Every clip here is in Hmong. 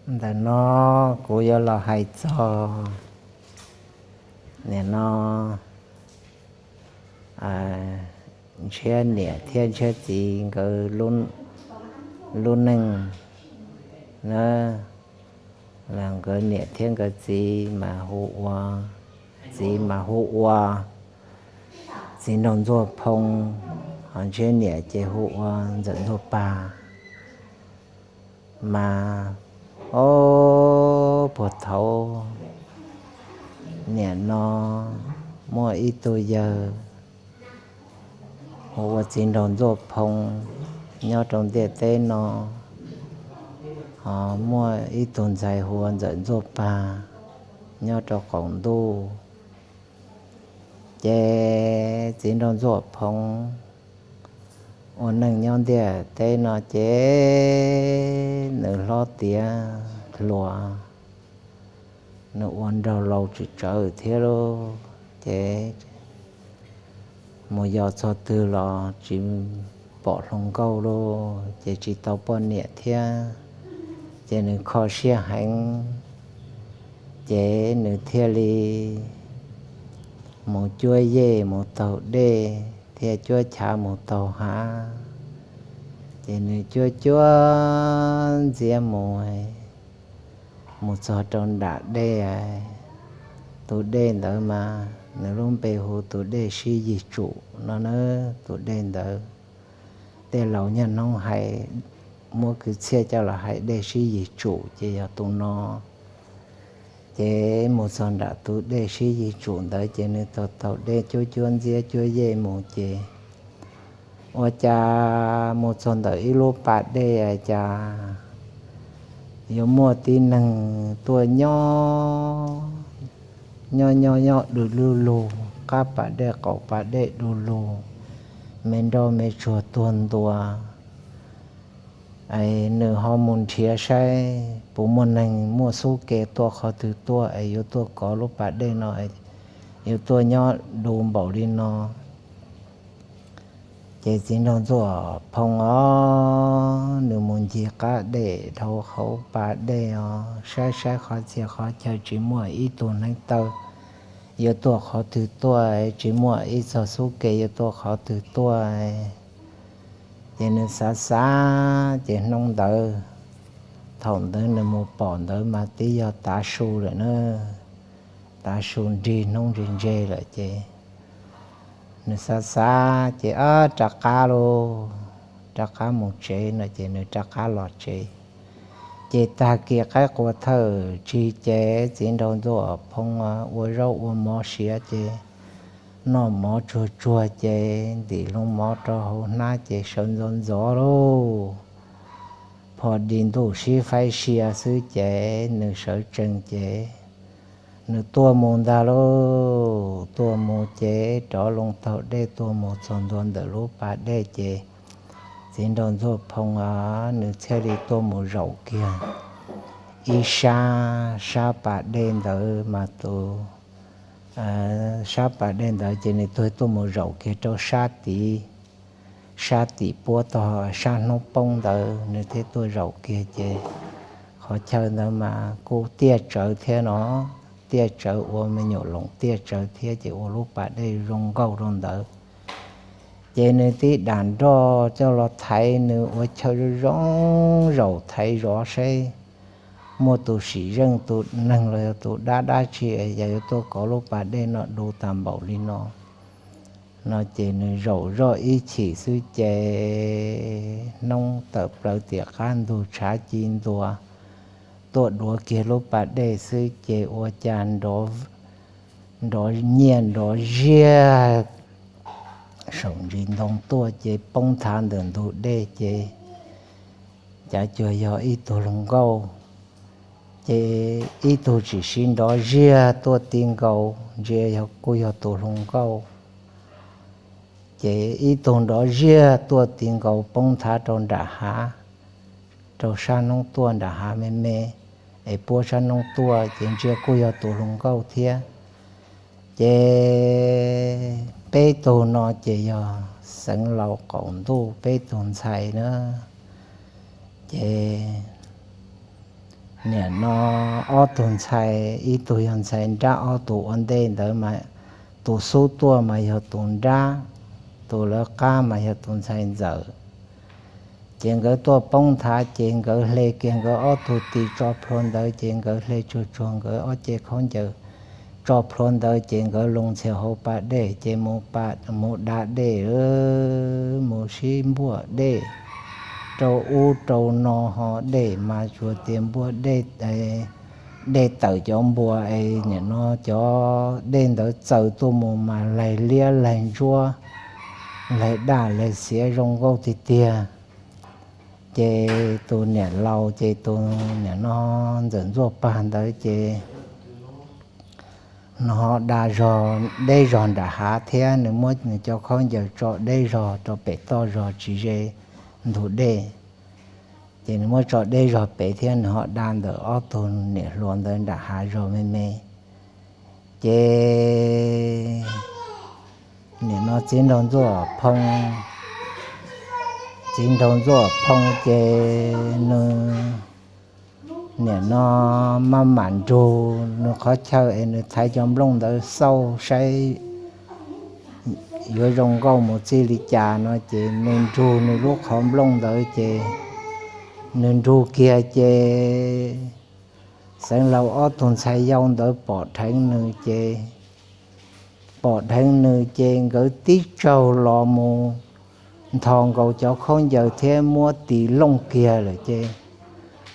Ntawm no kuv yuav los hais txog nim no ntshiab niam thiab ntshiab txiv nkawd lub neej na. Los nkawd niam thiab nkawd txiv mas hu ua, txiv mas hu ua Txiv Nraug Ntxuaj Phoo, ho ntshiab niam ces hu ua Ntxawm Ntxuaj Pag. Mas ob puag thaum nim no muaj ib tug yawg hu ua Txiv Nraug Ntxuaj Phoo nyob rau ntiaj teb no, ho muaj ib tug ntxhais hu ua Ntxawm Ntxuaj Pag nyob rau qaum ntuj. Ces Txiv Nraug Ntxuaj Phoo ua neej nyob ntiaj teb no ces nws hlob tiav hluas, nws ua nraug laus tsis tsawv thiab lauj. Ces mus yos txog twg los tsis pom hluas nkauj lauj, ces tsis tau poj niam thiab, ces nws kho siab heev. Ces nws thiaj li mus cuab yej mus taug dej, thiab cuab chav mus taug hav. Ces nws cuab cuab ntxiab mus, mus txog rau nram dej, tus dej ntawd mas nws lub npe hu tus dej Sib Yig Tsum no na. Tus dej ntawd tej laus niaj hnub hais, muab kwv txhiaj coj los hais dej Sib Yig Tsum ces yog tus no. Ces mus txog nram tus dej Sib Yig Tsum ntawd ces nws taug taug dej cuab cuab ntxiab cuab yej mus ces ua cas mus txog ntawm ib lub pas dej cas yuav muaj tib neeg tuaj nyob, nyob nyob nyob du lug lug qab pas dej qaum pas dej du lug, me nroj me tsuag tuag ntua. Es nws ho mus nrhiav saib puas muaj neeg muaj xub ke tuaj qhov twg tuaj es yuav tuaj kov lub pas dej no, yuav tuaj nyob du npaum li no. Ces Txiv Nraug Ntxuaj Phoo os, nws mus ncig qab dej dhau hauv pas dej os, saib saib qhov txhia qhov chaw tsis muaj ib tug neev taw yuav tuaj qhov twg tuaj, tsis muaj ib txog xub ke yuav tuaj qhov twg tuaj. Ces nws xav xav ces hnub ntawd, thaum ntawd nws mus pom ntawd mas twb yog tav su lawm na, tav su nrig hnub nrig ntseg lawm ces nws xav xav ces ab rov qab lauj, rov qab mus tsev no ces nws rov qab los tsev. Ces tag kis qaib qua thawj tsig ces Txiv Nraug Ntxuaj Phoo ua zaub ua mov siav ces noj mov tsuag tsuag ces ntim loo mov rau hauv hnab ces sawv ntxov ntxov lauj. Pho di ntuj sib faib sia xwb ces nws sawv tsees ces nws tuaj mus ntag lauj. Tuaj mus ces rov loo taug dej tuaj mus txog ntua ntawm lub pas dej ces Txiv Nraug Ntxuaj Phoo nws thiaj li tuaj mus zaum kiag ib sab, sab pas dej ntawd mas tus, sab pas dej ntawd ces nws tuaj, tuaj mus zaum kiag rau sab tid, sab tim puab tog sab hnub poob ntawd nws thiaj tuaj zaum kiag ces qhov chaw ntawd mas kuj tiaj tsawv thiab no, tiaj tsawv ua me nyuam loos tiaj tsawv thiab ces ua lub pas dej zoo nkauj rau ntawd. Ces nws tib dam nroj coj los thaiv, nws ua chaw zoo zoo zaum thaiv zov saib muaj tus sim zeej tus neeg los yog tus dab dab tsi yog yuav tuaj kov lub pas dej no du tas npaum li no. No ces nws zaum zoj ib chim xwb ces hnub tawm plaws tiam qab ntug tshav ci ntua tuaj duav kiag lub pas dej xwb ces ua cas nrov nyiaj nrov ziag saum ntsis ntoo tuaj ces poob thav ntawm ntug dej ces cav cuag yog ib tug hluas nkauj. Ces ib tug tsis siv nrov ziag tuaj ti nkaus ntsia yog kuj yog tus hluas nkauj. Ces ib tug nrov ziag tuaj ti nkaus poob thav rau nram hav, rau sab hnub tuaj nram hav me me, es puab sab hnub tuaj ces ntsia kuj yog tus hluas nkauj thiab. Ces peb tug no ces yog xeev laus qaum ntuj peb tug ntxhais na. Ces Nim no ob tug ntxhais, ib tug yog ntxhais nrab, ob tug ua ntej ntawd mas tus xub tuaj mas yog tus nrab, tus lawv qab mas yog tus ntxhais ntxawm. Ces nkawd tuaj poob nthav ces nkawd hle kiag nkawd ob tug tis tso plhuav ntawd ces nkawd hle tsuag tsuag nkawd ob ce khaub ncaws tso plhuav ntawd ces nkawd loo ntxhias hauv pas dej ces mus da dej, mus sib npuaj dej rau ub rau no ho dej mas tsuas tias npuaj dej, dej tawm cov npua es nim no cov dej ntawd txaws tuaj mus mas laig liab laig ntsuab, laig daj laig xiav zoo nkauj tiag tiag. Ces tus niam laus ces tus niam no ntxawm Ntxuaj Pag ntawd ces nws ho da zog deb zog nram hav thiab nws muab nws cov khaub ncaws tso deb zog rau pem toj zog tsis ze ntug dej. Ces nws muab tso deb zog pem thiab nws ho da ntawm ob tug niam hluas ntawd nram hav zog me me. Ces nim no txiv nraug Ntxuaj Phoo, txiv nraug Ntxuaj Phoo ces nws nim no maj mam nrug nws qhov chaw es nws thaiv cov nplooj ntawd xauj saib yuav zoo nkauj mus txij li cas no ces nws nrug nws lub qhov nplooj ntawd ces nws nrug kiag ces Xeev Laus ob tug ntxhais yau ntawd pom dheev nws ces, pom dheev nws ces nkawd tib tsaug los mus nthos nkaus cov khaub ncaws thiab muab tis looj kiag lawm ces,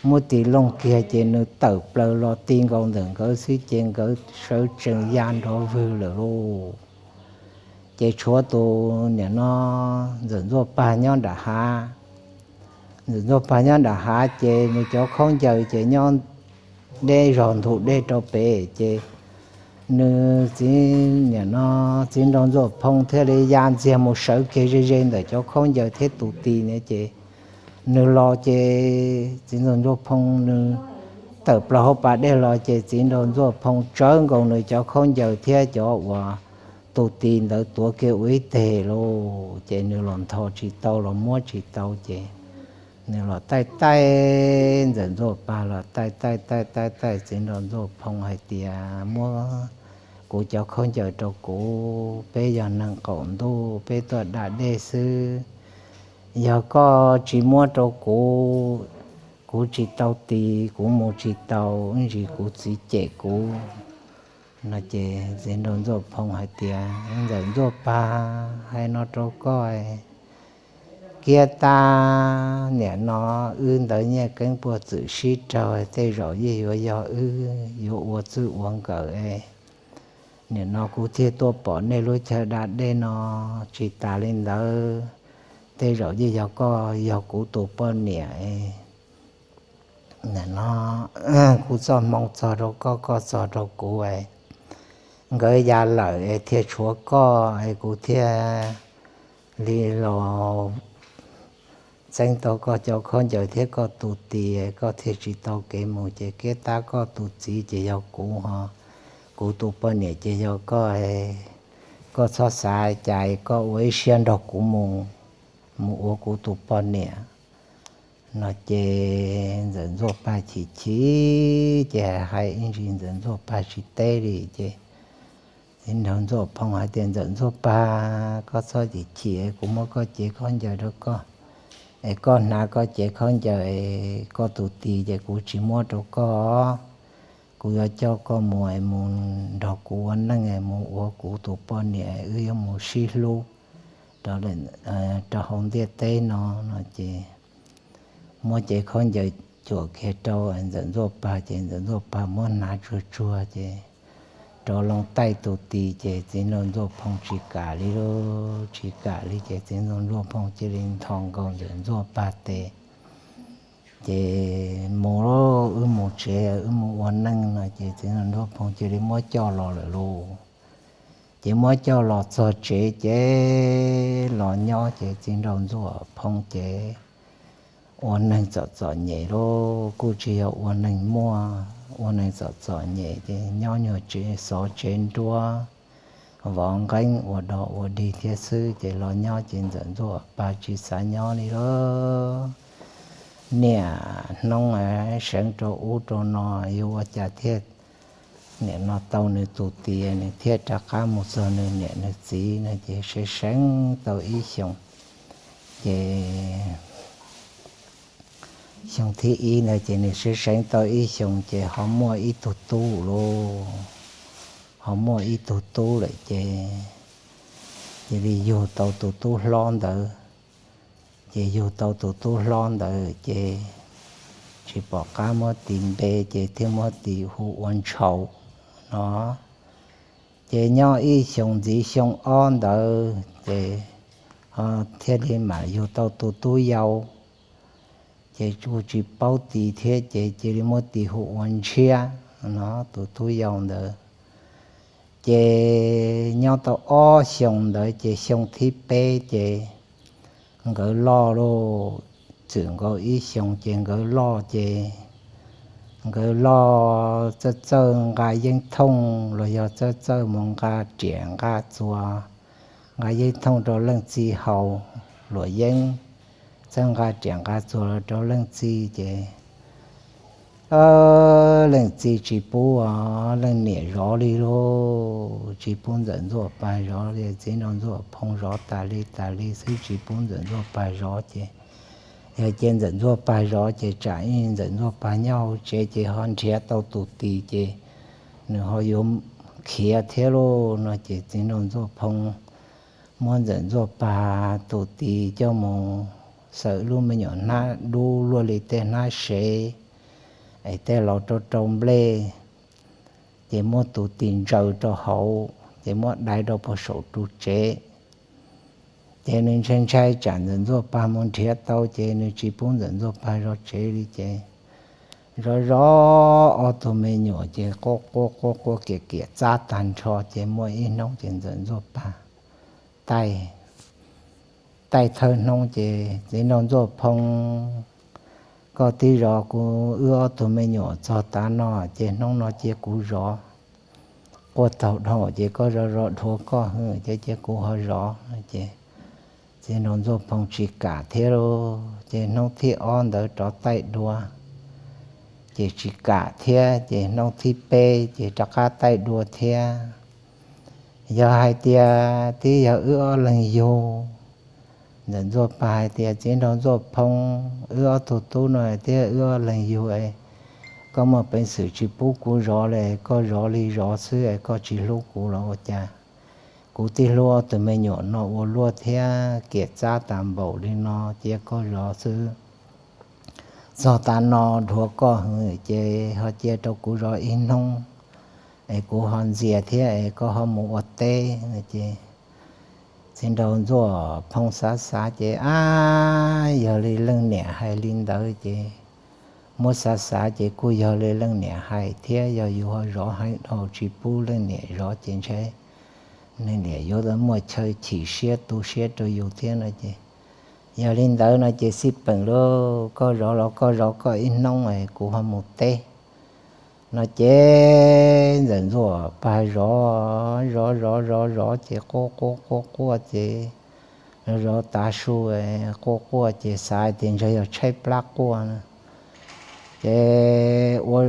muab tis looj kiag ces nws tawm plaws los ti nkaus ntawm nkawd xwb ces nkawd sawv tsees ya nrov vwg lawm lauj. Ces tshuav tus niam no ntxawm Ntxuaj Pag nyob nram hav. Ntxawm Ntxuaj Pag nyob nram hav ces nws cov khaub ncaws ces nyob deb zog ntug dej rau pem ces nws txiv, niam no txiv nraug Ntxuaj Phoo thiaj li ya ntxiag mus sawv kiag ze ze ntawm cov khaub ncaws thiab tus tis na ces nws los ces txiv nraug Ntxuaj Phoo nws tawm plaws hauv pas dej los ces txiv nraug Ntxuaj Phoo tsawv nkaus nws cov khaub ncaws thiab cov uas tus tis ntawd tuav kiag ua ib teg lauj ces nws los nthos tsis tau los muab tsis tau ces nws los taij taij ntxawm Ntxuaj Pag los taij taij taij taij taij txiv nraug Ntxuaj Phoo hais tias muab kuv cov khaub ncaws rau kuv, peb yog neeg qaum ntuj peb tuaj da dej xwb. Yog koj tsis muab rau kuv, kuv tsis tau tis, kuv mus tsis tau, ib ntsis kuv txiv cem kuv no ces txiv nraug Ntxuaj Phoo hais tias ntxawm Ntxuaj Pag, hais no rau koj, kiag tag niam no wb ntawd Nyiaj Keeb puag txwm sib raug, tej zaum yeej yuav yog wb yuav ua txwj ua nkawm. Niam no kuv thiaj tuaj pom nej lub chaw da dej no, tsis tas li ntawd tej zaum yeej yog koj yog kuv tus poj niam. Nim no kuv txoj hmoo txog rau koj, koj txog rau kuv, nkawd ya lawm es thiaj tshuav koj es kuv thiaj li los txeeb tau koj cov khaub ncaws thiab koj tus tis, koj thiaj tsis tau kev mus ces kiag tag koj tus txiv ces yog kuv ho, kuv tus poj niam ces yog koj. Koj txhob xav cas, koj ua ib siab nrog kuv mus, mus ua kuv tus poj niam no ces ntxawm Ntxuaj Pag chim chim ces hais ib ntsis ntxawm Ntxuaj Pag tsis teb li ces txiv nraug Ntxuaj Phoo hais tias ntxawm Ntxuaj Pag, koj txhob chim chim, kuv muab koj cev khaub ncaws rau koj es koj hnav koj cev khaub ncaws, koj tus tis ces kuv tsis muab rau koj. Kuv yuav coj koj mus es mus nrog kuv ua neej es mus ua kuv tus poj niam, wb yuav mus sib hlub rau hauv ntiaj teb no no ces muab cev khaub ncaws cuam kiag rau ntxawm Ntxuaj Pag ces ntxawm Ntxuaj Pag muab hnav tsuag tsuag ces rov loo taij tus tis ces txiv nraug Ntxuaj Phoo tsis kam li lauj, tsis kam li ces txiv nraug Ntxuaj Phoo cia li nthos nkaus ntxawm Ntxuaj Pag tes ces mus lauj, wb mus tsev, wb mus ua neej no ces txiv nraug Ntxuaj Phoo cia li muab coj los lawm lauj. Ces muab coj los txog tsev ces los nyob ces txiv nraug Ntxuaj Phoo ces ua neeg txom txom nyem lauj, kuj tsis yog ua neeg muaj, ua neeg txom txom nyem ces nyob nyuag tsev xov tsev nruab, vov nqeeb ua dog ua dig thiab xwb ces los nyob ces ntxawm Ntxuaj Pag tsis xav nyob li lauj. Niam hnoob seev rau ub rau no, yuav ua cas thiaj nim no tau nws tus tis nws thiaj rov qab mus txog nws niam nws txiv no ces seev seev tau ib xyoos. Ces xyoo thib ib ntawd ces nws seev seev tau ib xyoos ces ho muaj ib tug tub lauj, ho muaj ib tug tub lawm ces cia li yug tau tus tub hlob ntawd. Ces yug tau tus tub hlob ntawd ces tsis pom qab muab tis npe ces thiaj muab tis hu ua Ntshaus no. Ces nyob ib xyoos ntxiv xyoo ob ntawd ces ho thiaj li mam yug tau tus tub yau. Ces kuj tsis paub tis thiab ces cia li muab tis hu ua Ntshiab no tus tub yau ntawd. Ces nyob tau ob xyoos ntawd ces xyoo thib peb ces nkawd loj lauj, txwm nkaus ib xyoos ces nkawd loj ces nkawd loj txawj txawj nqa yeeb thooj los yog txawj txawj mus nqa riam nqa txuas, nqa yeeb thooj rau leej txiv haus, luam yeeb, txawj nqa riam nqa txuas los rau leej txiv ces leej txiv tsis pub leej niam zov li lauj, tsis pub Ntxawm Ntxuaj Pag zov li, Txiv Nraug Ntxuaj Phoo zov tas li tas li xwb tsis pub Ntxawm Ntxuaj Pag zov ces yog cia Ntxawm Ntxuaj Pag zov ces tsam ib Ntxawm Ntxuaj Pag nyob hauv tsev ces ho nrhiav tau tus tis ces nws ho yuav khiav thiab lauj no ces Txiv Nraug Ntxuaj Phoo muab Ntxawm Ntxuaj Pag tus tis coj mus xaws lub me nyuam hnab dub luaj li tej hnab sev es tej laus rau rau nplej, ces muab tus tis ntsaws rau hauv ces muab dai rau puag saum ru tsev. Ces nws ntshai ntshai tsam Ntxawm Ntxuaj Pag mus nrhiav tau ces nws tsis pub Ntxawm Ntxuaj Pag zov tsev li ces zov zov ob tug me nyuam ces quaj quaj quaj quaj kiam kiam txab tag nrho ces muaj ib hnub ces Ntxawm Ntxuaj Pag taij, taij thawj hnub ces Txiv Nraug Ntxuaj Phoo, koj twb zov kuv wb ob tug me nyuam txog tav no ces hnub no cia kuv zov, quaj taug dhau ces koj zov zov dhuav koj hwv ces cia kuv ho zov ces Txiv Nraug Ntxuaj Phoo tsis kam thiab lauj ces hnub thib ob ntawd rov taij dua ces tsis kam thiab ces hnub thib peb ces rov qab taij dua thiab. Yog hais tias twb yog wb ob leeg yug, Ntxawm Ntxuaj Pag hais tias Txiv Nraug Ntxuaj Phoo, wb ob tug tub no twb yog wb ob leeg yug, koj muaj peev xwm tsis pub kuv zov li, koj zov li zov xwb es koj tsis hlub kuv los ua cas? Kuv twb hlub ob tug me nyuam no ua luaj thiab kiam txab tas npaum li no cia koj zov xwb. Txog tav no dhuav koj hwv ces ho cia rau kuv zov ib hnub es kuv ho ntxias thiab es koj ho mus ua teb no ces Txiv Nraug Ntxuaj Phoo xav xav ces ab, yog li leej niam hais li ntawd ces muab xav xav ces kuj yog li leej niam hais thiab, yog yus ho zov heev dhau tsis pub leej niam zov ces ntshe leej niam yuav muaj chaw chim siab tu siab rau yus thiab no ces, yog li ntawd no ces xij peem lauj, koj zov los koj zov koj ib hnub es kuv ho mus teb no ces Ntxawm Ntxuaj Pag zov zov zov zov zov ces quaj quaj quaj quaj ces zov tav su quaj quaj ces xav tias ntshe yog tshaib plab quaj na ces ua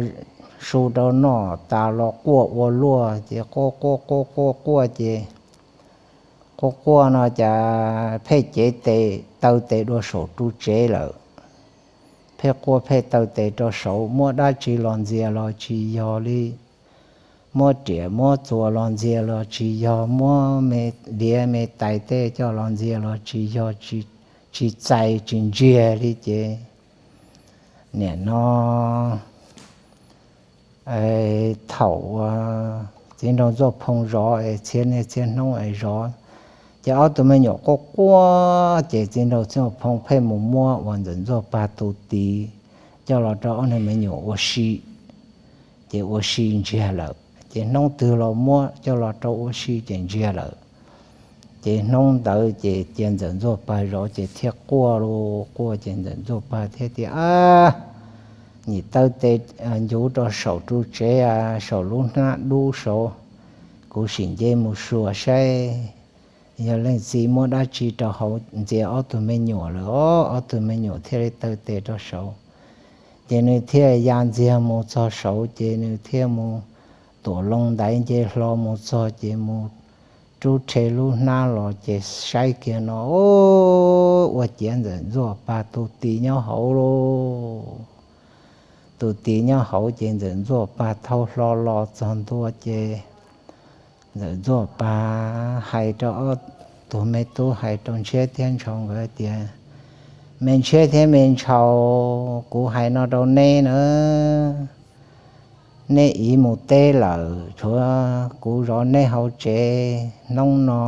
su rau noj tas los quaj ua luaj ces quaj quaj quaj quaj quaj ces quaj quaj no cas pheej cev tes taw tes dua saum ru tsev lawm. Pheej quaj pheej taw tes rau saud, muab dab tsi los ntxias los tsis yog li. Muab riam muab txuas los ntxias los tsis yog, muab me liav me tais tej coj los ntxias los tsis yog, tsis txais tsis ntsiag li ces nim no thaum Txiv Nraug Ntxuaj Phoo zov es txhia niaj txhia hnub es zov ces ob tug me nyuam quaj quaj ces Txiv Nraug Ntxuaj Phoo pheej mus muab uas Ntxawm Ntxuaj Pag tus tis coj los rau ob niag me nyuam ua si ces ua si ntsiag lawm. Ces hnub twg los muab coj los rau ua si ces ntsiag lawm. Ces hnub ntawd ces cia Ntxawm Ntxuaj Pag zov ces thiaj quaj lu quaj ces Ntxawm Ntxuaj Pag thiaj tias, Ab, nim taw tes ncuv rau saum ru tsev, saum lub hnab dub saud, kuv sim nce mus suas saib yog leej txiv muab dab tsi rau hauv ntxias ob tug me nyuam lawm os. Ob tug me nyuam thiaj li taw tes rau saud. Ces nws thiaj ya ntxiag mus txog saud ces nws thiaj mus tuam loo ntaiv nce hlo mus txog ces mus rub rhe lub hnab los ces saib kiag no, ua ciav Ntxawm Ntxuaj Pag tus tis nyob hauv lauj. Tus tis nyob hauv ces Ntxawm Ntxuaj Pag thau hlo los txog ntua ces Ntxawm Ntxuaj Pag hais rau ob tug me tub, hais rau Ntshiab thiab Ntshaus nkawd tias, Me Ntshiab thiab me Ntshaus, kuv hais no rau neb na, neb ib mus teb lawm, tshuav kuv zov neb hauv tsev. Hnub no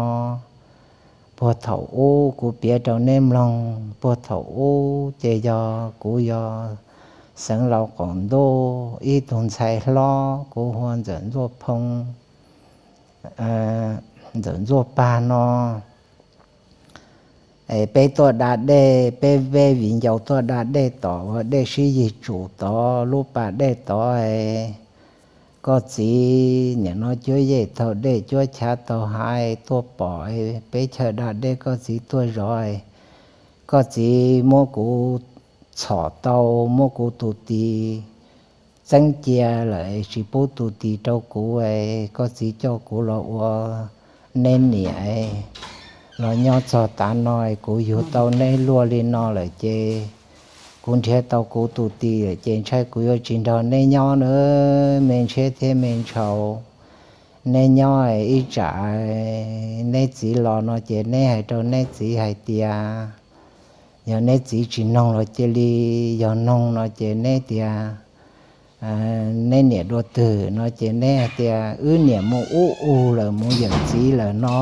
puag thaum ub kuv piav rau neb mloog, puag thaum ub ces yog kuv yog Xeev Laus Qaum Ntuj ib tug ntxhais hlob, kuv hu ua Ntxawm Ntxuaj Phoo, Ntxawm Ntxuaj Pag no. Es peb tuaj da dej, peb peb viv ncaus tuaj da dej tom ua dej sib yig tsum tod lub pas dej tod es koj txiv nim no cuab yej taug dej cuab chav taug hav tuaj pom peb chaw da dej, koj txiv tuaj zov, koj txiv muab kuv txhom tau, muab kuv tus tis txeeb cia lawm, tsis pub tus tis rau kuv, koj txiv coj kuv los ua neb niam los nyob txog tav no, kuv yug tau neb luaj li no lawm ces kuv nrhiav tau kuv tus tis lawm ces ntshai kuv yuav tsis nrog neb nyob na, me Ntshiab thiab me Ntshaus. Neb nyob ib tsam neb txiv los no ces neb hais rau neb txiv hais tias, yog neb txiv tsis noog los cia li, yog noog no ces neb tias neb niam dua twg no ces neb hais tias wb niam mus ub ug lawm, mus yawm txiv lawm no.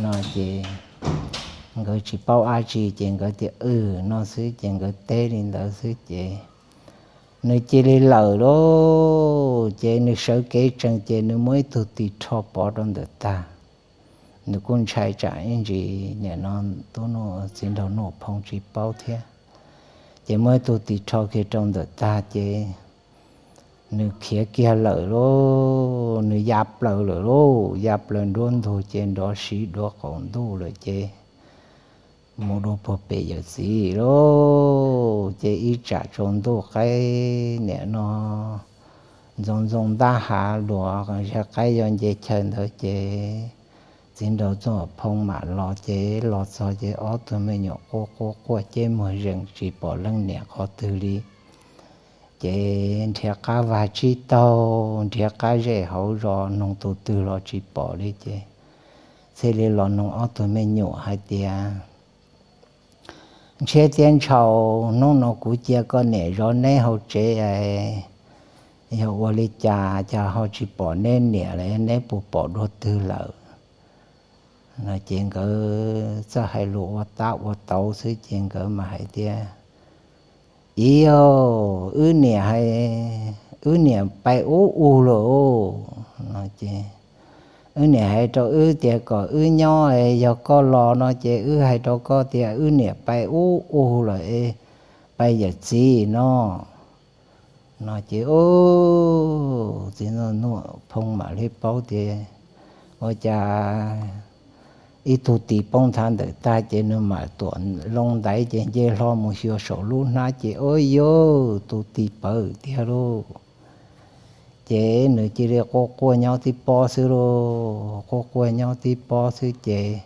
No ces nkawd tsis paub dab tsi ces nkawd tias wb no xwb ces nkawd teb li ntawd xwb ces nws cia li lawm lauj. Ces nws sawv kev tsees ces nws muab ib tug tis rho pov rau ntawm tag. Nws kuj ntshai tsam ib ntsis nim no tub Nuj, txiv nraug Nuj Phoo tsis paub thiab. Ces muab ib tug tis rho kiag rau ntawm tag ces nws khiav kiag lawm lauj, nws ya plaws lawm lauj, ya plaws nruab ntug ces nrov siv duav qaum ntuj lawm ces mus dua puag pem yawm txiv lauj. Ces ib tsam tsaus ntuj qaib nim no ntxoov ntxoo ntab hav luas zaj qaib yog nce chaw ntawd ces txiv nraug Txooj Phoo mam los ces los txog ces ob tug me nyuam quaj quaj quaj ceb muag zees tsis pom leej niam qhov twg li. Ces nrhiav qab vag tsib taug, nrhiav qab zej hauv zos noog tus twg los tsis pom li ces thiaj li los noog ob tug me nyuam hais tias, Ntshiab thiab Ntshaus, hnub no kuv cia koj niam zov neb hauv tsev, yog ua li cas cas ho tsis pom neb niam lawm, neb puas pom dua twg lawm? No ces nkawd txawj hais lus ua tab ua tauv xwb ces nkawd mas hais tias, Iv, wb niam, wb niam pais ub ug lawm. No ces wb niam hais rau wb tias kom wb nyob, yog koj los no ces wb hais rau koj tias wb niam pais ub ug lawm, pais yawm txiv no. No ces txiv nraug Nuj Phoo mam li paub tias ua cas ib tug tis poob nthav ntawm tag ces nws mam tuam loo ntaiv ces nce hlo mus xyuas saum lub hnab ces ua yog tus tis pawv tiag lauj. Ces nws cia li quaj quaj nyob tib pob xwb lauj, quaj quaj nyob tib pob xwb ces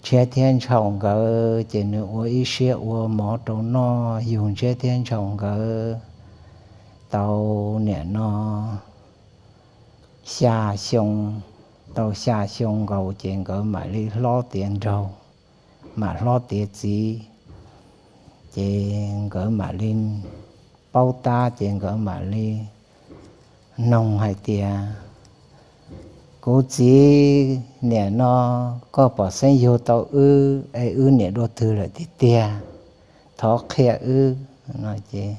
Ntshiab thiab Ntshaus nkawd ces nws ua ib siab ua mov rau noj, yug Ntshiab thiab Ntshaus nkawd tau nim no xya xyoo, tau xya xyoo nkaus ces nkawd mam li hlob tiav nraug, mam hlob tiav txiv. Ces nkawd mam li paub tab ces nkawd mam li noog hais tias, Kuv txiv, nim no koj pom xeeb yug tau wb es wb niam dua twg lawm tiag tiag? Thov qhia wb. No ces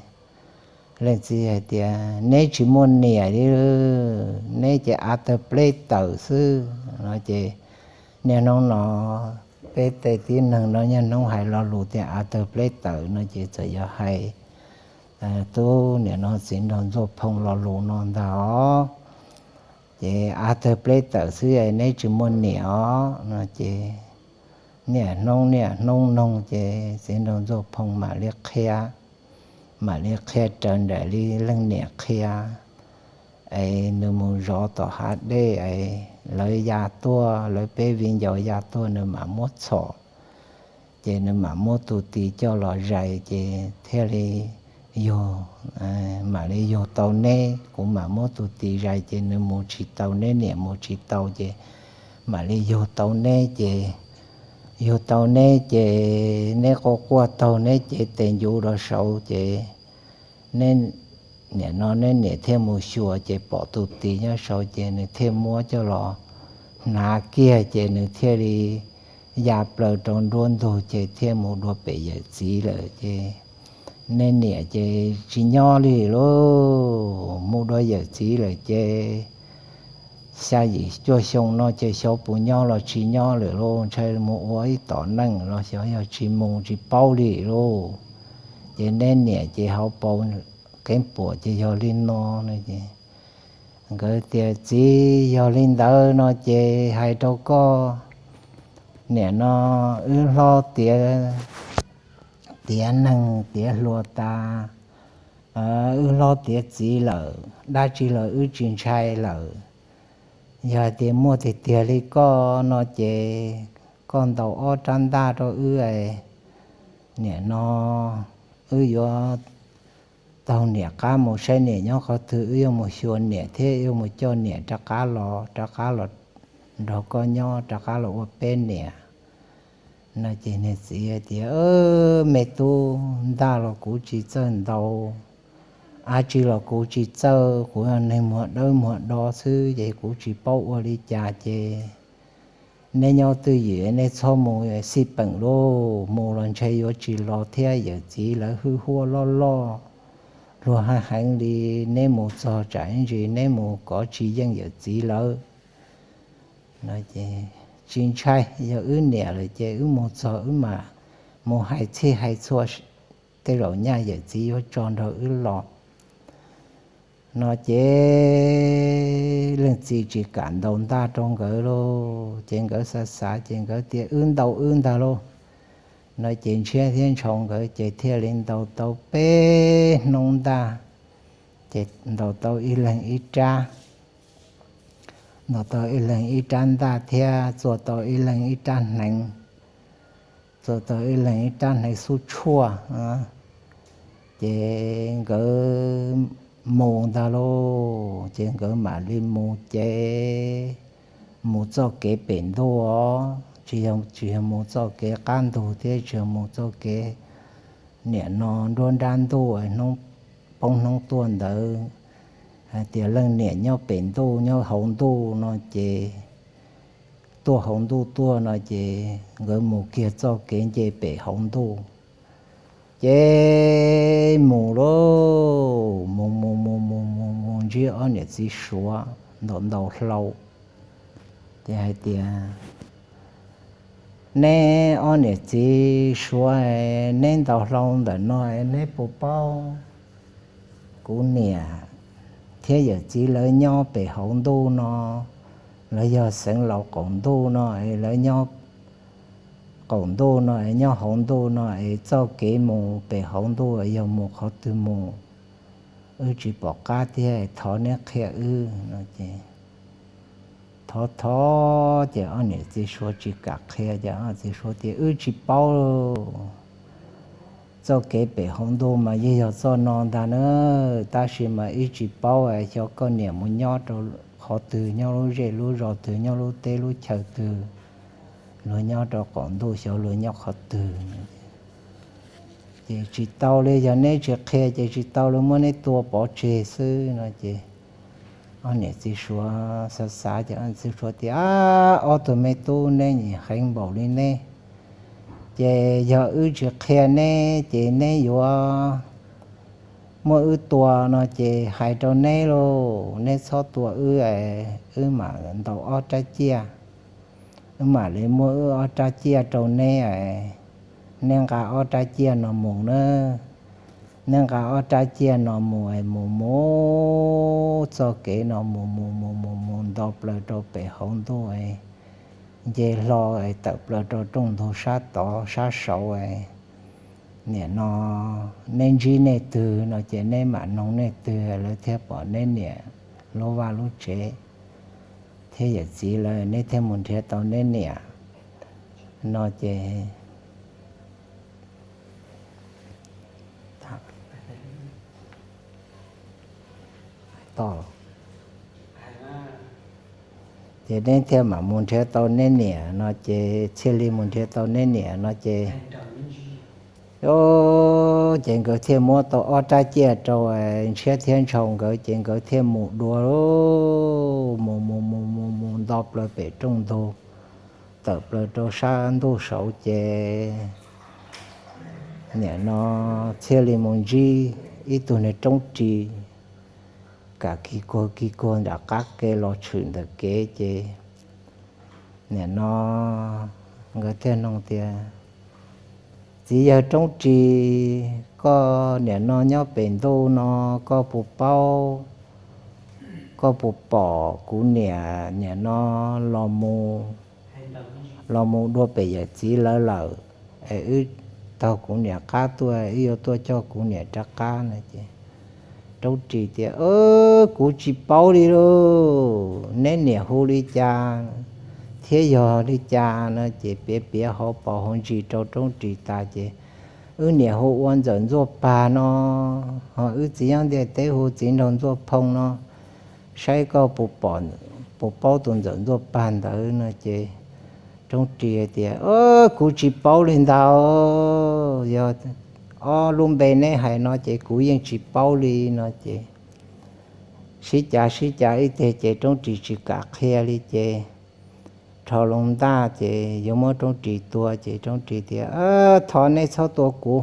leej txiv hais tias, Neb tsis muaj niam li, neb ces av tawg pleb tawm xwb. No ces niaj hnub no peb tej tib neeg no niaj hnub hais lo lus tias av tawg pleb tawm no ces txawm yog hais tub nim no txiv nraug Ntxuaj Phoo lo lus no ntag os. Ces av tawg pleb tawm xwb neb tsis muaj niam os. No ces niaj hnub niaj hnub noog ces txiv nraug Ntxuaj Phoo mam li qhia mam li qhia raws nraim li leej niam qhia, es nws mus zov tom hav dej es lawv ya tuaj, lawv peb viv ncaus ya tuaj nws mam muab txhom, ces nws mam muab tus tis coj los zais ces thiaj li yug, mam li yug tau neb, kuv mam muab tus tis zais ces nws mus tsis tau, neb niam mus tsis tau ces mam li yug tau neb ces, yug tau neb ces neb quaj quaj taug neb cev tes ncuv rau saud ces neb niam no neb niam thiaj mus xyuas ces pom tus tis nyob saud ces nws thiaj muab coj los hnav kiag ces nws thiaj li ya plaws rau nruab ntug ces thiaj mus dua pem yawm txiv lawm ces neb niam ces tsis nyob li lauj, mus dua yawm txiv lawm ces xya yim cuaj xyoo no ces xyov puas nyob los tsis nyob lawm lauj, ntshai mus ua ib tom neej los xyov yog tsis mus tsis paub li lauj. Ces neb niam ces hauv paus qeeb puam ces yog li no no es nkawd tias txiv, yog li ntawd no ces hais rau koj niam no, wb hlob tiav, tiav neeg tiav hluas tas, wb hlob tiav txiv lawm, dab tsi los wb tsis ntshai lawm. Yog hais tias muaj tiag tiag li koj no ces koj ntaus ob rab ntaj rau wb, niam no wb yuav taug niam qab mus saib niam nyob qhov twg, wb yuav mus xyuas niam thiab yuav mus coj niam rov qab los, rov qab los nrog koj nyob, rov qab los ua peb niam no ces nws txiv hais tias, me tub, ntaj los kuv tsis txawj ntaus, dab tsi los kuv tsis txawj, kuv yog neeg muag dawb muag do xwb ces kuv tsis paub ua li cas ces neb nyob twj ywm neb txhob mus xij peem lauj, mus los ntshe yuav tsis los thiab, yawm txiv lawv hwj huaj loj loj, luag haj heev li, neb mus txog tsam ib ntsis neb mus kov tsis yeej yawm txiv lawv. Tsis ntshai, yog wb niam lawm ces wb mus txog wb mam mus hais txhij hais txhua, tej zaum nyaj yawm txiv yuav tso nrog wb los no ces leej txiv tsis kam ntaus ntaj rau nkawd lauj, ces nkawd xav xav ces nkawd tias wb ntaus wb ntag lauj no ces ntshiab thiab ntshaus nkawd ces thiaj li ntaus tau peb hnub ntaj, ces ntaus tau ib leeg ib rab, ntaus tau ib leeg ib rab ntaj thiab txua tau ib leeg ib rab hneev, txua tau ib leeg ib rab hneev xub tshuaj. Ces nkawd mus ntag lauj, ces nkawd mam li mus ces mus txoj kev pem ntuj os, tsis yog, tsis yog mus txoj kev qab ntug thiab tsis yog mus txoj kev niam no nruab nrab ntuj, hnub poob hnub tuaj ntawd, hais tias leej niam nyob pem ntuj nyob hauv ntuj no ces tuaj hauv ntuj tuaj no ces nkawd mus kiag txoj kev nce pem hauv ntuj. Ces mus lauj, mus mus mus mus mus mus ntsib ob niam txiv suav ntaus ntaus hlau, ces hais tias, neb ob niam txiv suav, neb ntaus hlau ntawm no neb puas paub kuv niam thiab yawm txiv lawv nyob pem hauv ntuj no, lawv yog xeev laus qaum ntuj no es lawv nyob qaum ntuj no es nyob hauv ntuj no es txoj kev mus pem hauv ntuj yog mus qhov twg mus, wb tsis pom qab thiab, thov neb qhia wb no ces thov thov ces ob niam txiv suav tsis kam qhia ces ob niam txiv suav tias wb tsis paub. Txoj kev pem hauv ntuj mas yeej yog txoj no ntag na, tab sis mas wb tsis paub xyov koj niam mus nyob rau qhov twg, nyob lub zej lub zos twg, nyob lub teb lub chaw twg, luag nyob rau qaum ntuj xyov luag nyob qhov twg. Ces tsis tau li, yog neb tsis qhia ces tsis tau li, muab neb tua pov tseg xwb no ces ob niam txiv suav xav xav ces ob niam txiv suav tias, ob tug me tub, neb nim heev npaum li neb, ces yog wb tsis qhia neb ces neb yuav muab wb tua no ces hais rau neb lauj, neb txhob tua wb, wb mam ntaus ob rab ciaj, wb mam li muab wb ob rab ciaj rau neb, neb nqa ob rab ciaj no mus na, neb nqa ob rab ciaj no mus, mus mus txoj kev no mus mus mus mus mus nto plaws rau pem hauv ntuj, nce hlo tawm plaws rau rooj ntug sab tod sab saud, Nim no neb ntsib nej twg no ces neb mam noog nej twg, lawv thiaj pom neb niam lub vaj lub tsev thiab yawm txiv lawm, neb thiaj mus nrhiav tau neb niam no ces to ces neb thiaj mam mus nrhiav tau neb niam no ces, thiaj li mus nrhiav tau neb niam no ces, o, ces nkawd thiaj muab tau ob rab ciaj rau Ntshiab thiab Ntshaus nkawd ces nkawd thiaj mus dua, mus mus mus mus mus nto plaws pem rooj ntug, tawm plaws rau sab ntuj saud ces nim no thiaj li mus ntsib ib tug niag roob ris kam kig kuag kig kuag nram qab ke los tshwm ntawm kev ces nim no nkawd thiaj nug tias, Txiv yawg roob ris, koj nim no nyob pem ntuj no, koj puas paub, koj puas pom kuv niam nim no los mus, los mus dua pem yawm txiv lawv lawm, es wb taug kuv niam qab tuaj, wb yuav tuaj coj kuv niam rov qab no ces roob ris tias, Kuv tsis paub li lauj, neb niam hu li cas thiab yog li cas no ces piav piav hauv paus hauv ntsis rau roob ris tas ces, Wb niam hu ua Ntxawm Ntxuaj Pag no, ho wb txiv nyob ntiaj teb hu Txiv Nraug Ntxuaj Phoo no, saib koj puas paub tus Ntxawm Ntxuaj Pag ntawd no ces roob ris tias, Kuv tsis paub li ntawd, yog ob lub npe neb hais no ces kuv yeej tsis paub li no ces sib cav sib cav ib teg ces roob ris tsis kam qhia li ces rho loo ntaj ces yuav muab roob ris tua ces roob ris tias, Thov neb txhob tua kuv,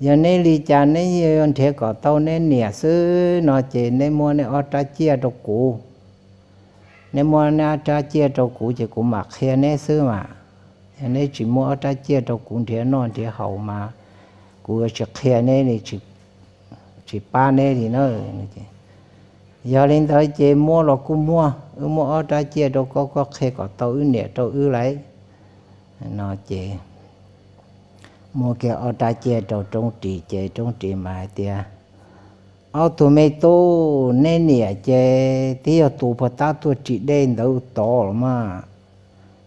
yog neb li cas neb yuav nrhiav kom tau neb niam xwb no ces neb muab neb ob rab ciaj rau kuv. Neb muab neb ob rab ciaj rau kuv ces kuv mam qhia neb xwb mas. Yog neb tsis muab ob rab ciaj rau kuv nrhiav noj nrhiav haus mas kuv yuav tsis qhia neb li, tsis pab neb li na. Yog li ntawd ces muab los kuj muab, wb muab ob rab ciaj rau koj, koj qhia kom tau wb niam rau wb lauj no ces muab kiag ob rab ciaj rau roob ris ces roob ris mas hais tias, Ob tug me tub, neb niam ces twb yog tus puag ta tuaj ris dej ntawd tod los mas,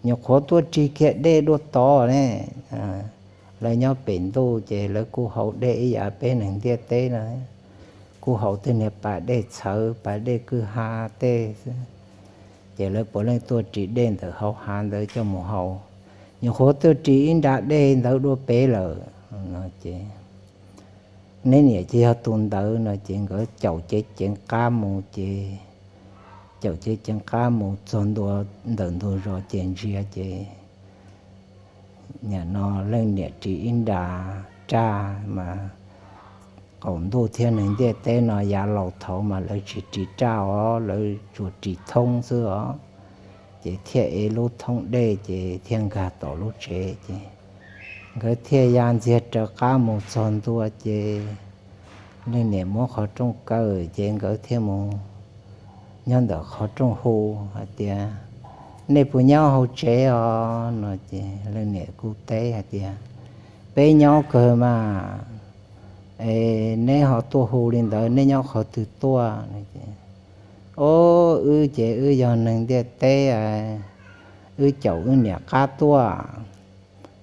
nyuam qhuav tuaj ris kiag dej dua tod ne. Lawv nyob pem ntuj ces lawv kuj haus dej ib yam peb neeg ntiaj teb no, kuj haus tej niag pas dej txhawv pas dej kwj ha tej xwb, ces lawv puav leej tuaj ris dej ntawm hauv hav ntawd coj mus haus, nyuam qhuav tuaj ris ib nra dej ntawd dua pem lawm no ces neb niam ces yog tus ntawd no ces nkawd caum ceev ceev qab mus ces caum ceev ceev qab mus txog ntua ntawm ntug zos ces ntsia ces nim no leej niam ris ib nra raj mas qaum ntuj thiab neeg ntiaj teb no yav laus thaud mas lawv tsis ris raj os, lawv tsuas ris thoob xwb os. Ces thiaj ev lub thoob dej ces thiaj nkag tom lub tsev ces nkawd thiaj ya ntxiag raws qab mus txog ntua ces leej niam muab qhov rooj kaw ces nkawd thiaj mus nyob ntawm qhov rooj hu hais tias, Nej puas nyob hauv tsev os? No ces leej niam kuj teb hais tias, Peb nyob kawg mas, es neb ho tuaj hu li ntawd neb nyob qhov twg tuaj? Os, wb ces wb yog neeg ntiaj teb, wb caum wb niam qab tuaj,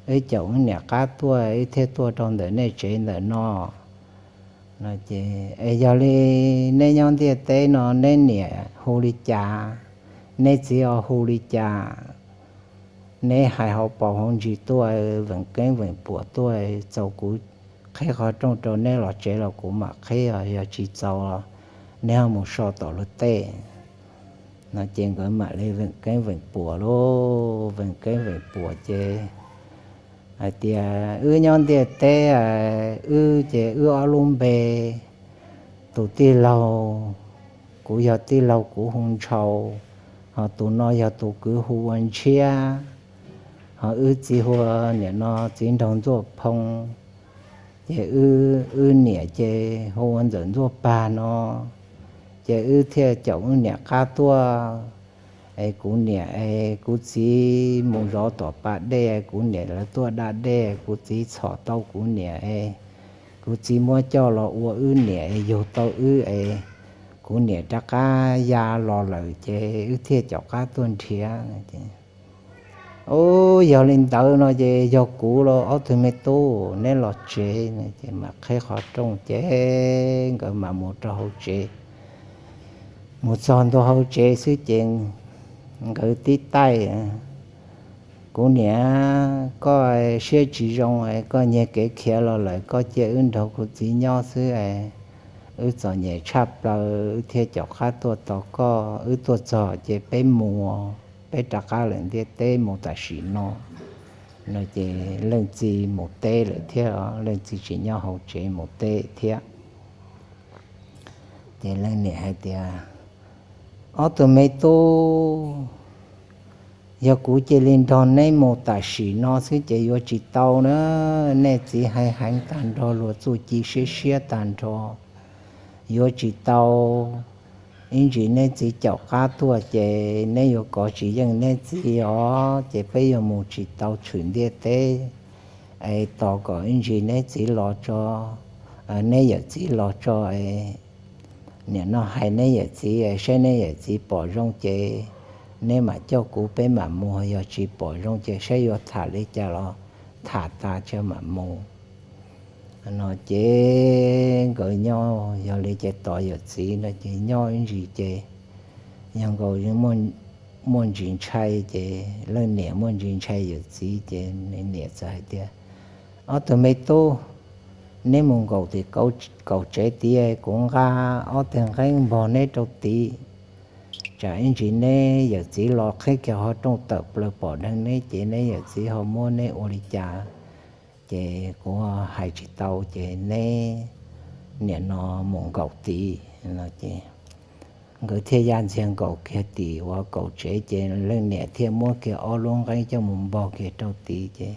wb caum wb niam qab tuaj wb thiaj tuaj rau ntawm nej tsev ntawm no. No ces, Es yog li neb nyob ntiaj teb no neb niam hu li cas, neb txiv ho hu li cas? Neb hais hauv paus hauv ntsis tuaj, veem keeb veem puam tuaj, txaus kuv qhib qhov rooj rau neb los tsev los kuv mam qhib, yog tsis txaus neb ho mus so tom luag tej. No ces nkawd mam li veem keeb veem puam lauj, veem keeb veem puam ces hais tias, Wb nyob ntiaj teb, wb ces wb ob lub npe, tus tij laug, kuv yog tij laug kuv hu Ntshaus, ho tus no yog tus kwv hu ua Ntshiab, ho wb txiv hu ua nim no Txiv Nraug Ntxuaj Phoo, ces wb niam ces hu ua Ntxawm Ntxuaj Pag no, ces wb thiaj caum wb niam qab tuaj. es kuv niam es kuv txiv mus zov tom pas dej, kuv niam lawv tuaj da dej, kuv txiv txhom tau kuv niam es kuv txiv muab coj los ua wb niam es yug tau wb es kuv niam rov qab ya los lawm ces wb thiaj caum qab tuaj nrhiav. Ub, yog li ntawd no ces yog kuv los ob tug me tub, neb los tsev. Ces mam qhib qhov rooj ces nkawd mam mus rau hauv tsev. Mus txog ntua hauv tsev xwb ces nkawd tib taij, kuv niam, koj siab tsis zoo, koj nyiag kev khiav los lawm, koj cia wb nrog kuv txiv nyob xwb, wb txom nyem tshaj plaws wb thiaj caum qab tuaj tos koj, wb tuaj txog ces peb mus, peb rov qab lawm ntiaj teb mus tam sim no. No ces leej txiv mus teb lawm thiab, leej txiv tsis nyob hauv tsev, mus teb thiab. Ces leej niam hais tias, ob tug me tub, yog kuv cia li nrog neb mus tam sim no xwb ces yuav tsis tau na. Nej txiv hais heev tag nrho, luag txuj ci siab siab tag nrho, yuav tsis tau. Ib ntsis neb txiv caum qab tuaj ces neb yuav kov tsis yeej neb txiv os, ces peb yuav mus tsis tau tshwm ntiaj teb. Es tos kom ib ntsis neb txiv los tso, neb yawm txiv los tso, nim no hais neb yawm txiv, saib neb yawm txiv pom zoo ces neb mam coj kuv peb mam mus, yog tsis pom zoo ces saib yuav tham li cas los tham tas tso mam mus. No ces nkawd nyob, yog li ces tos yawm txiv no ces nyob ib ntsis ces yog nkaus muaj ntsis ntshai ces leej niam muaj ntsis ntshai yawm txiv ces niam txawm hais tias, ob tug me tub, neb mus nkaum tim kaum tsev tid, kuv nqa ob teg nqeeb npog neb rau tid. Tsam ib ntsis neb yawm txiv los qhib kiag qhov rooj tawm plaws pom dheev neb ces neb yawm txiv ho muab neb ua li cas, ces kuv hais tsis tau ces neb nim no mus nkaum tid. No ces nkawd thiaj ya ntxiag nkaum kiag tim uas kaum tsev ces leej niam thiaj muab kiag ob lub nqeeb coj mus npog kiag rau tid ces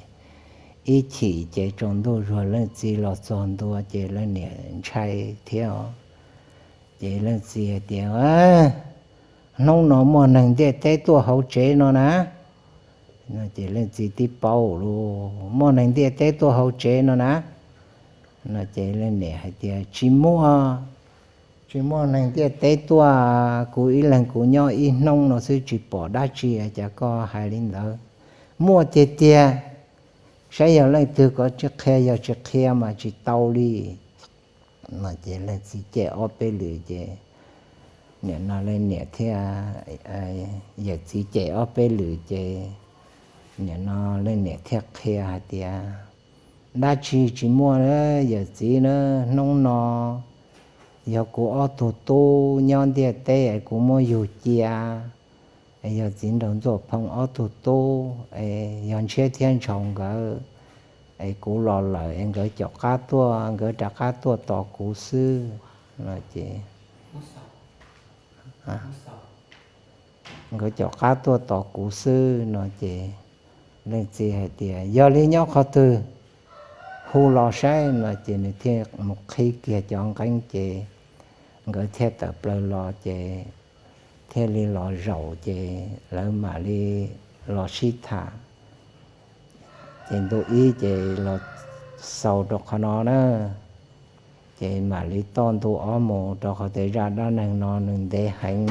ib chim ces tsaus ntuj zuag leej txiv los txog ntua ces leej niam ntshai thiab os. Ces leej txiv hais tias, hnub no muaj neeg ntiaj teb tuaj hauv tsev no na. No ces leej txiv tib paub lus, muaj neeg ntiaj teb tuaj hauv tsev no na. No ces leej niam hais tias, tsis muaj, tsis muaj neeg ntiaj teb tuaj, kuv ib leeg kuv nyob ib hnub no xwb tsis pom dab tsi, cas koj hais li ntawd. Muaj tiag tiag, saib yog leej twg kom tsis qhia, yog tsis qhia mas tsis tau li. No ces leej txiv cem ob peb lwm ces nim no leej niam thiaj, yawm txiv cem ob peb lwm ces nim no leej niam thiaj qhia hais tias, dab tsi tsis muaj na, yawm txiv na, hnub no yog kuv ob tug tub nyob ntiaj teb es kuv muab yug cia, es yog txiv nraug Ntxuaj Phoo ob tug tub, es yog Ntshiab thiab Ntshaus nkawd, es kuv los lawm es nkawd caum qab tuaj, nkawd rov qab tuaj tos kuv xwb. No ces nkawd caum qab tuaj tos kuv xwb. No ces leej txiv hais tias, yog li nyob qhov twg, hu los saib. No ces nws thiaj mus qhib kiag cov nqeeb ces nkawd thiaj tawm plaws los ces thiaj li los zaum ces lawv mam li los sib tham. Ces ntu ib ces los xaus rau qhov no na, ces mam li toj ntu ob mus rau qhov tias zaj dab neeg no nws ntev heev,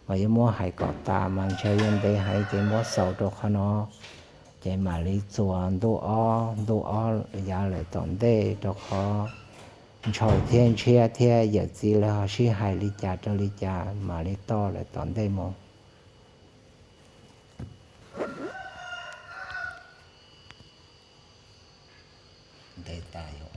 mas yuav muab hais kom tas mas ntshe yuav ntev heev ces muab xaus rau qhov no. Ces mam li txuas ntu ob, ntu ob yav lawm tom ntej rau qhov Ntshaus thiab Ntshiab thiab yawm txiv lawv ho sib hais li cas rau li cas mam li toj lawm tom ntej mus. Ntev tas yom.